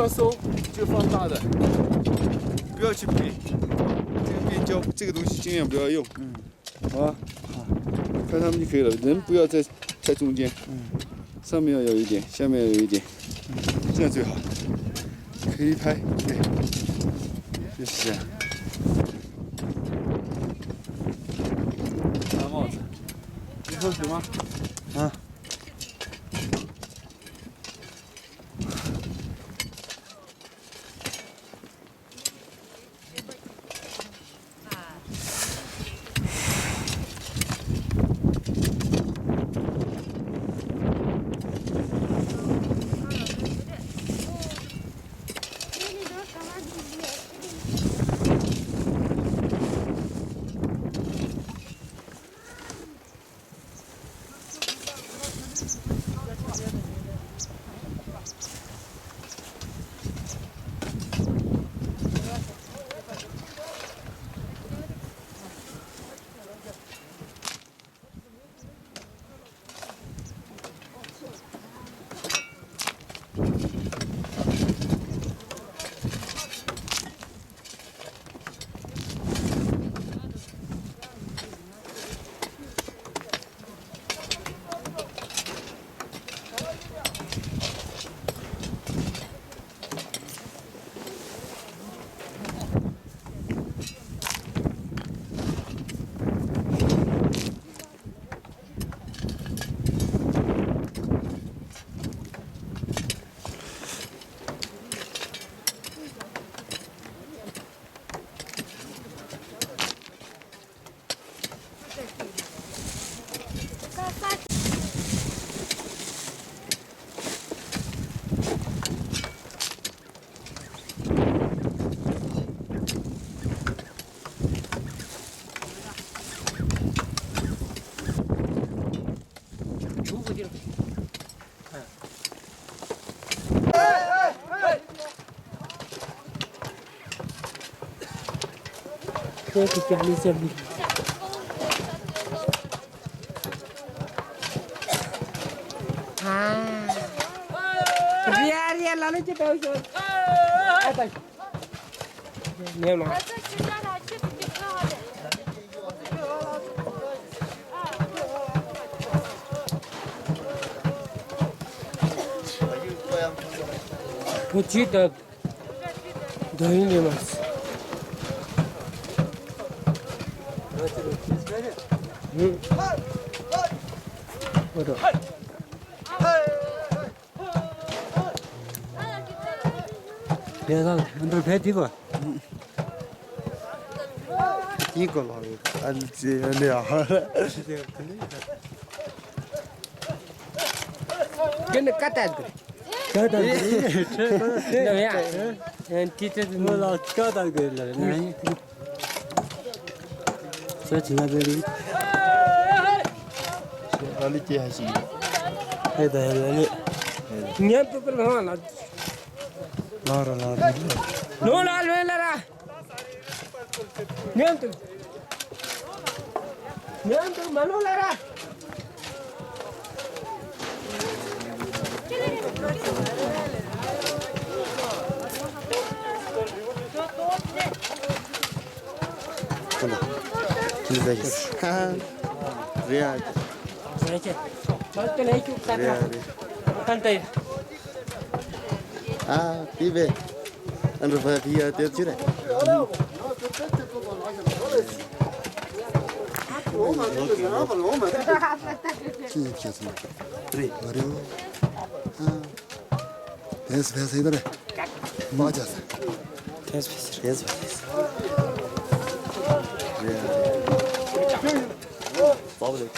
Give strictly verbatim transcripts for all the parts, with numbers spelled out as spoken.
要收，就放大的，不要去比。这个变焦，这个东西尽量不要用。嗯。啊，看他们就可以了，人不要在太中间。嗯。上面要有一点，下面要有一点，这样最好。可以拍，对，就是这样。拿帽子，你喝水吗？啊。བུ་ཅི་ད། འདི་ཡིན་ལས་མ། ཧུམ། ཨོ་ད། ཡ་ད་འདི་བས་དེ་གོ། དེ་གོ་ལ་ཨ་ལི་ཙི་ཨ་ལི་ཨ། དེ་ནི་ཀ་ཏ་གི། ཀ་ཏ་གི། ནམ་ཡ། ཨན་ཏི་ཏི་ཏི་ནི་ལ་ཀ་ཏ་གི་ལ་ནི། ས་ཆི་ན་བེ་རི། ཨ་ལི་ཀེ་ཧ་ཤི། ཧེ་ད་ཧེ་ལ་ནི། ཉན་ཏུ་ཏུ་ལ་ལ། ལ་ར་ལ་ར། ལོ་ལ་ལོ་ལ་ར། མཉམ་དུ། མཉམ་དུ་མ་ནོར་ལ་ར། ཁོ་ལ། ཁྱི་ཟ་ཡིས། ཧ་ཧ། རེད་ཨ། རེད་ཨ། རེད་ཨ། ཨ། དེ་བས། ཨ་འདྲ་བ་བི་ཡ་དེ་ཅི་རེད། ཅི་ཡིན་ཁྱེད་ཚོ། རེད། མ་རེད། ཨ། དེས་བས་སེ་ཡིན་ད་རེད། མ་བྱ་ས། དེས་བས་སེ་རེད། རེད། ཙག་པ་རེད།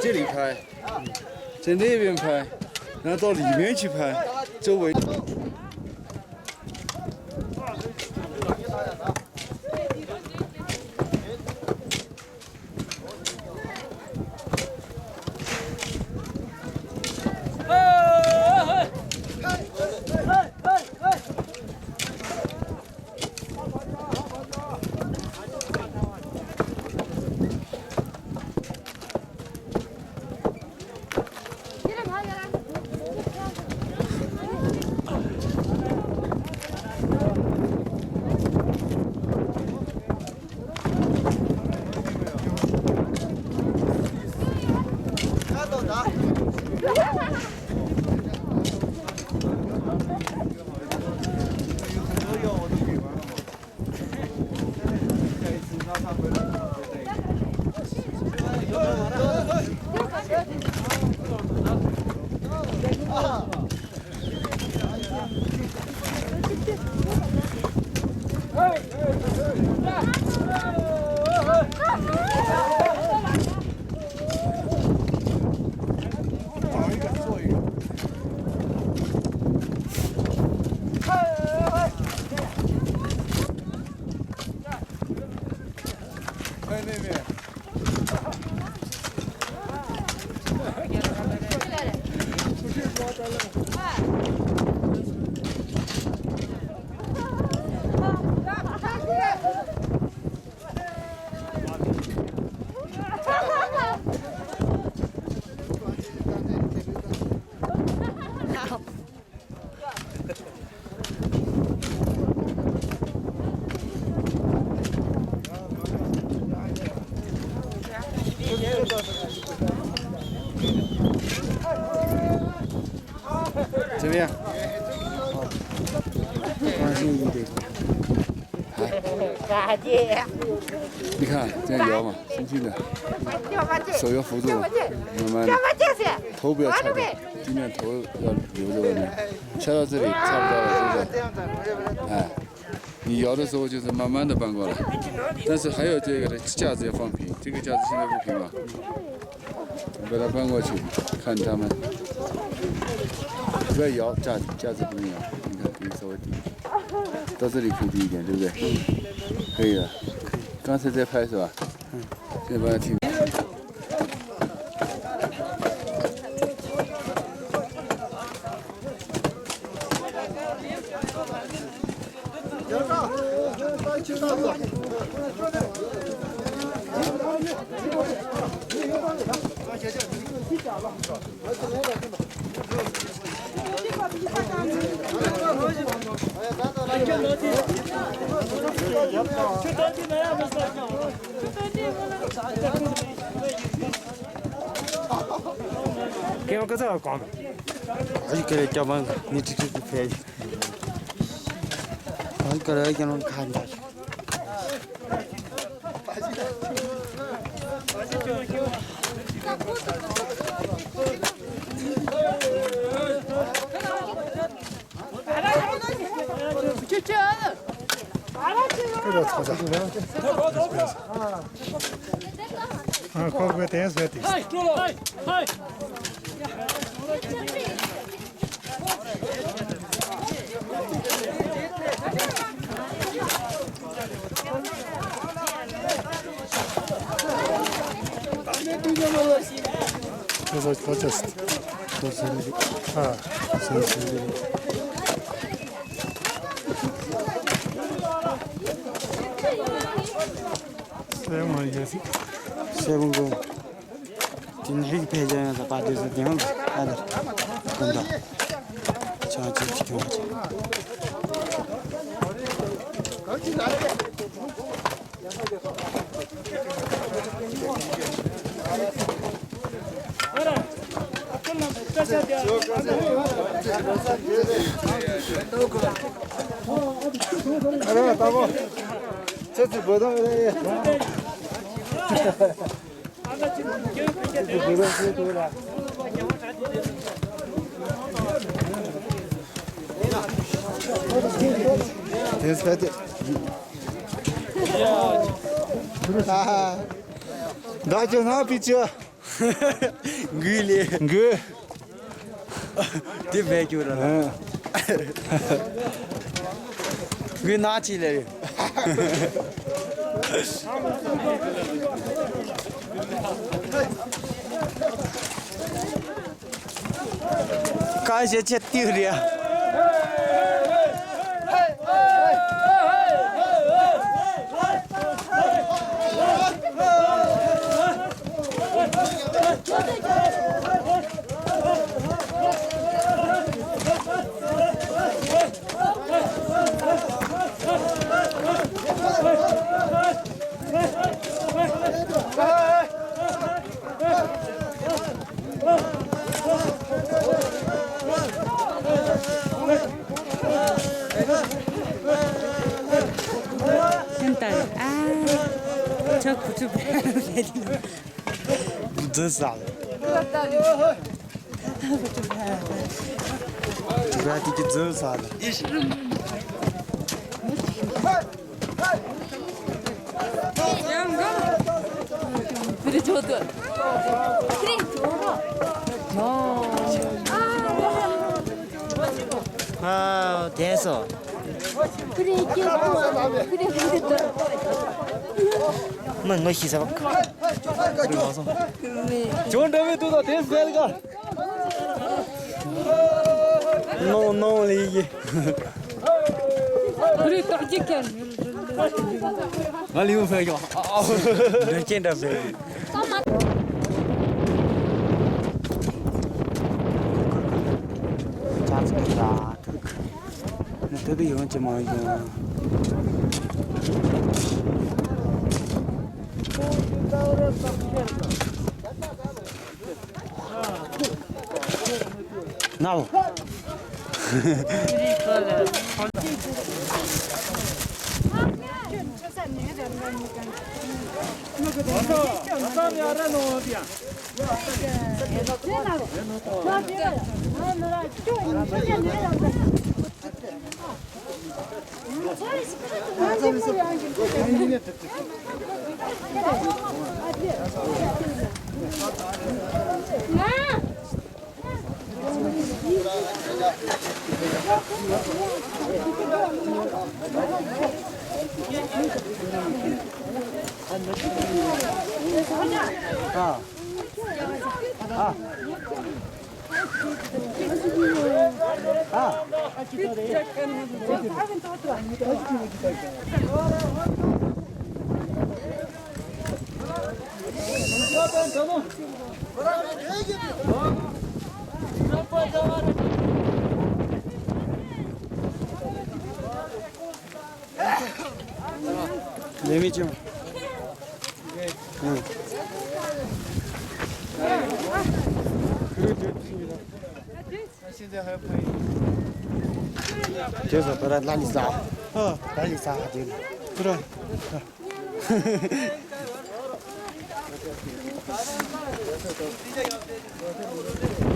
ཅི་རིགས་ཕ། ཅི་འདྲའི་བེམ་ཕ། ང་ཏོག་ལི་མེན་ཆི་ཕ། ཅོ་བེ། ཅི་ཡ། ཧ། ཧ། ཧ། ཧ། ཧ། 你看，这样摇嘛，轻轻的，手要扶住，慢慢的，头不要翘掉，尽量头要留在外面，翘到这里差不多了，是不是？哎，你摇的时候就是慢慢的扳过来，但是还有这个架子要放平，这个架子现在不平了。 把它搬过去，看他们。不要摇架子，架子不能摇。你看，你稍微低，到这里可以低一点，对不对？可以了。刚才在拍是吧？现在把它停。ཀེ་བ་ཀ་ཚ་གང་། ཨ་ཡི་ཀེ་རེ་སྐྱབས་པ་ནི་ཏི་ཏི་ཏི་ཕེ། ཨ་ཡི་ཀེ་རེ་ཀེ་རོང་ཁ་འདྲ། ཁོ་གི་དེ་ཟེར་ཏེ། སེམས་ངོ་ཡ་སི། སེམས་ངོ་། དེ་ནས་ཧིག་ཕེ་ཇ་ཡང་ད་པ་དེ་ཚོ་དེ་ཡང་ད་ལ་ཀུན་ད་ཆང་ཆེ་ཅིག་ཁྱོང་ཆེ། ཨ་ར་ད་གོ་ཚེ་ཚེ་བོ་དང་རེད། དེ་ཟེར་ཏེ། ད་ཁྱོད་ན་པི་ཅི། འགུལ་ལེ། འགུལ། དེ་བས་ཁྱོད་ར། འགུལ་ན་ཅི་ལེ། ཀ་ཞེ་ཆེ་ཏིག་རེད། ཤིན་ཏུ་ཨ་ཆོག་གུ་ཆུ་བེ་རེད། འཛིན་ས། ཅི་ག་དེ་གི་འཛིན་ས་ལ། ཨ་དེ་སོ། མི་ངོ་ཤེས་ས་བ། ཅོ་འདྲ་བའི་དུས་དང་དེ་ཟེར་ག་ནོ་ནོ་ལི་ཡི། ང་ལིའུ་ཧྥེ་ཡོ། འདྲ་ཅན་འདྲ་ཟེར། ཅག་ཙི་གི་ར་ཐུག་ནི་དེ་དུ་ཡོང་ཅི་མ་ཡོང་། ནའོ། ཨ། ཨ། ཨ། ལས་མི་ཅུང་། ཨང་། དེ་ཚོ་ད་ར་ལ་ལི་ས། ཨ། ལ་ལི་ས་དེ། ད་ར།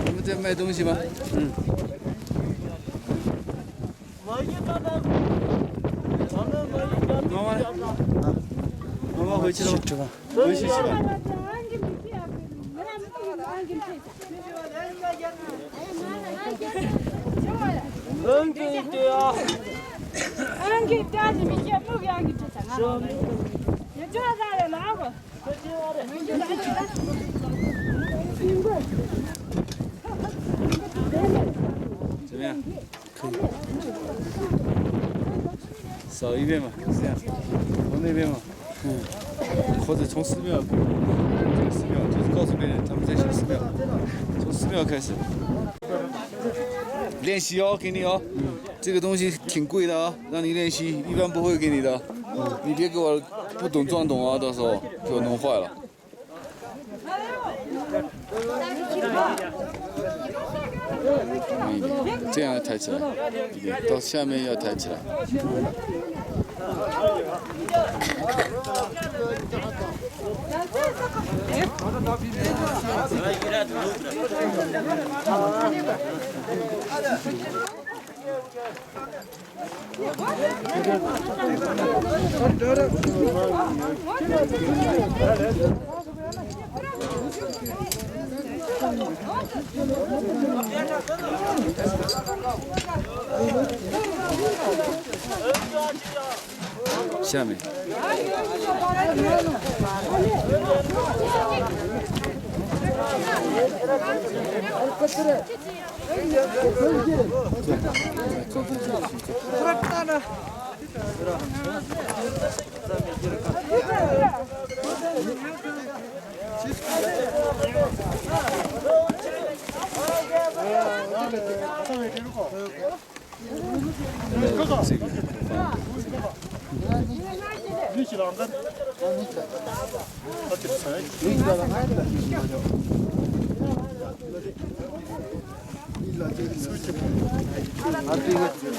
你们在卖东西吗？嗯。妈妈呢？妈妈回去了吗？回去去吧。 怎么样？ 少一遍嘛，这样，从那边嘛。嗯。或者从寺庙，从寺庙，就是告诉别人他们在修寺庙，从寺庙开始。练习哦，给你哦。嗯。这个东西挺贵的啊，让你练习，一般不会给你的。嗯。你别给我不懂装懂啊，到时候给我弄坏了。 这样抬起来，一点，到下面要抬起来。下面。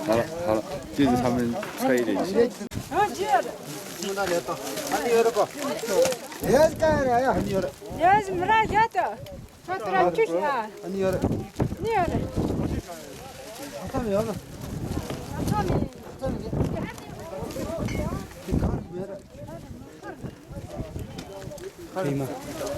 好了，好了，这是他们猜的。 ཁྱོད་ལྟར་ཁྱོད་ཤི་ཨ། ཨ་ནི་ཡོད་རེད། ནི་ཡོད་རེད། ཨ་ཚ་མི་ཡོད་ལ། ཨ་ཚ་མི། ཨ་ཚ་མི། དེ་གང་རེད་མེད་རེད། ཁ་རེད་མ། ཁ་རེད།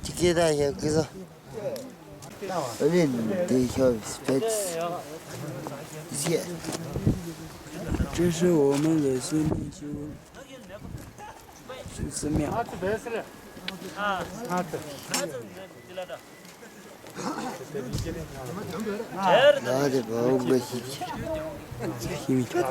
Tequila, ja, gesagt. Wenn die, ich habe es fett. Sehr. 这是我们的生命之物。是寺庙。 ཡ་དེ་བ་འུག་པ་ཞིག་ཞིག་མི་ཁྱབ།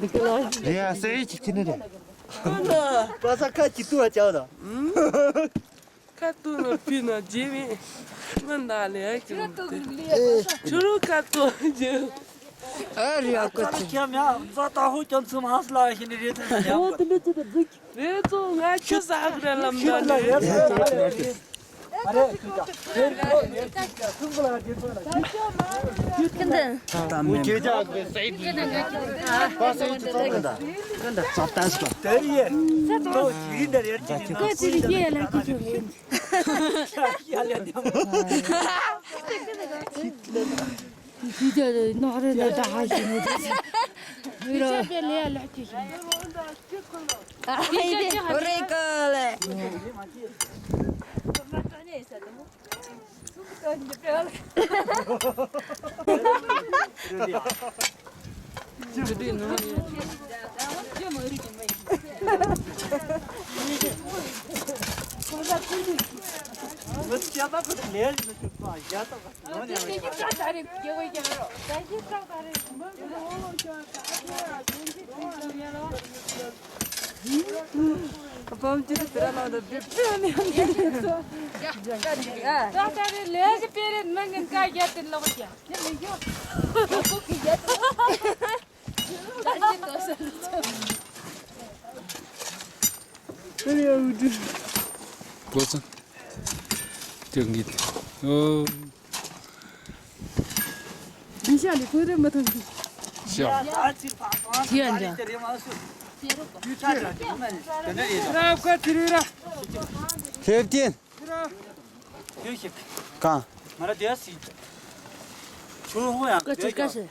རེད་ཡ། སེ་ཡི་ཅིག་ཁྱེར་ནི་རེད། པ་ས་ཁ་ཅིག་ཏུ་བ་ཅག་དང་། ཁ་ཏུ་ནོར་ཕི་ན་རྗེ་མེད། ང་ན་ལེ་ཡ་ཁྱེར་ནི་དེ། ཁྱོད་རང་ཁ་ཏུ་རྗེ། ཨ་རི་ཨ་ཀོ་ཅི། ཁྱེད་མྱ་ཛ་ད་ཧུ་ཀྱང་ཚུམ་ཧ་སི་ལ་ཤི་ནི་རེད་ད་ཡ། རེད་ཚོ་ང་ཁྱོད་ས་ཧག་རེད་ལམ་ད་ནི། ལོ་ཙཱ། དེ་ངེད། ཨོ། ཉིན་ཞག་ལས་ཕུག་རེ་མི་ཐོན་གི། ཤག་དེ་ཡང་འདྲ། རབ་ཁ་དེ་རུ་ར། ལྷེབ་ཀྱིན། གང་། ང་ར་དེ་སི། ཆུ་ཧོ་ཡང་། ཀ་ཅི་ཀ་ཤི།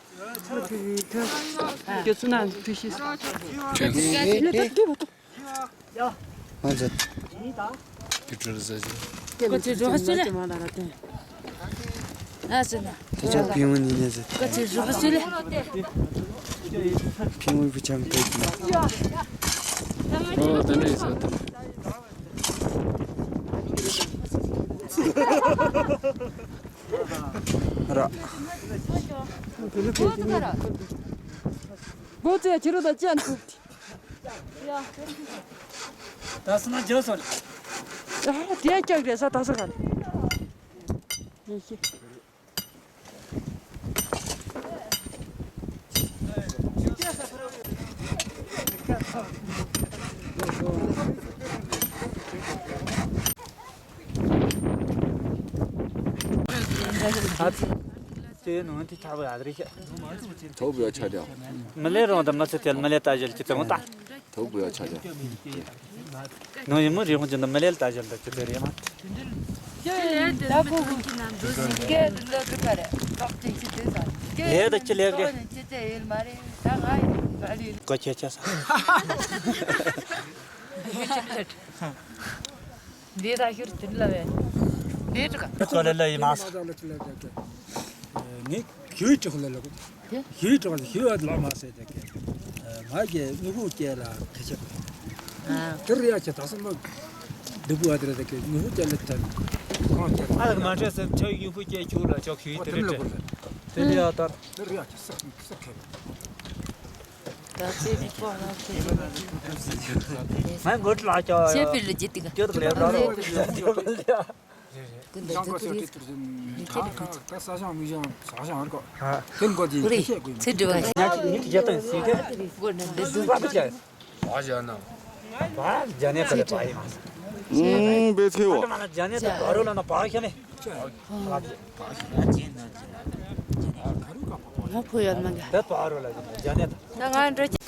ཀྱི་སུ་ན་དུ་ཤི། ཁྱོད་ང་ཚོ། ཀི་ཀྲུར་ཟ་ཟི། ཀ་ཅི་རུ་ཧ་སུ་ལེ། ཨ་སུ་ན། དེ་ཚོ་ཕིང་ཝུ་ནི་ནས་ཟི། ཀ་ཅི་རུ་ཧ་སུ་ལེ། ཕིང་ཝུ་བུ་ཆམ་ཏེ་ཀི། ཨོ་དེ་འདྲ་ཡིན་ས་དེ། ར། བོ་ཙེ་ཁྱི་རུ་དང་ཅན་ཐུབ། ད་སུ་ན་འཇོག་སོང་། ཨ་དེ་ཀྱག་རེད་ས་ད་ས་ག་ནས། ཡེ་ཤེས། ཨ་ཙི། ནང་དེ་ཆགས་པ་ཡ་རེད་ཤག་ཐོབ་ཡོད་ཆ་ལ། མི་ལེ་རང་དང་མི་ཚེ་དེ་མི་ལེ་ལྟ་བཞིན་གྱི་དང་ད། ཐོབ་ཡོད་ཆ་ལ། ནང་ཡིན་མོ་རེ་རང་ཅན་དང་མི་ལེ་ལྟ་བཞིན་དུ་ཅི་དེ་རེད་མ། ལེ་ད་ཅི་ལེ་རེད། ཀ་ཁྱེད་ཆ་ས། འདི་ད་ཤུར་དེ་ལ་བས། འདི་ཅི་ག་ཀ་ལེ་ལེ་ཡིན་མ་ས། ངས་ཁྱོད་ཀྱི་ཧོ་ལེ་ལེ་གོ། ཞུ་དྲང་ཞུ་བ་ལ་མ་ཟེར་དེ་ཀྱེ། ང་གི་དངོས་པོ་སྐྱེ་ལ་ཁ་ཆེ་གོ། དེར་ཡ་ཆེ་ད་སོ་མ་འདི་བུ་བ་དེར་དེ་ཀྱེ་དངོས་པོ་སྐྱེ་ལ་ཐལ། ཁོང་སྐྱེ་ལ། ཨ་ལགས་མ་འདྲེ་སེམས་ཆགས་དངོས་པོ་སྐྱེ་ཆུག་ལ་ཆོག་ཞུ་དེ་རེད་དེ། དེ་ལ་ཡ་དར། དེར་ཡ་ཆེ་སོ་ཁ། ད་ཚེ་རིག་པ་ང་ཚེ་རིག་པ། ང་མགོ་ཁྲི་ལ་ཆོག་ཡ། ཆེ་པི་ལ་ཇི་ཏི་ག་ཀྱོད་ལ་ཡ་ར་རོ། ཀུན་ཏུ་ཡང་ཀོ་ཤོ་ཏི་ཏུར་ཟིན་ཁ་ཁ་ད་ས་ཞང་མི་ཞང་ས་ཞང་ཧར་ཀོ། ཧ། ཀུན་ཀོ་ཏི་ཀུ་རི་ཤེ་ཀུ་ཚེ་འདྲི་བ། ཉག་ཅིག་ཉིད་ཀྱི་རྒྱལ་སྟངས་སྲིད་དེ། སྒོ་ནས་འདི་འདུག་བ་བྱ། བ་ཞ་ན། བ་རྒྱ་ནས་ཁ་ལས་བ་ཡིན་མ་ས། ཨུམ་བེ་ཚེ་བ། ང་རྒྱ་ནས་ད་བ་རོ་ལ་ན་བ་ཤ་ནས། ང་ཕོ་ཡོད་མ་ག་ད་བ་རོ་ལ་རྒྱ་ནས་ད། ང་ང་འདྲ།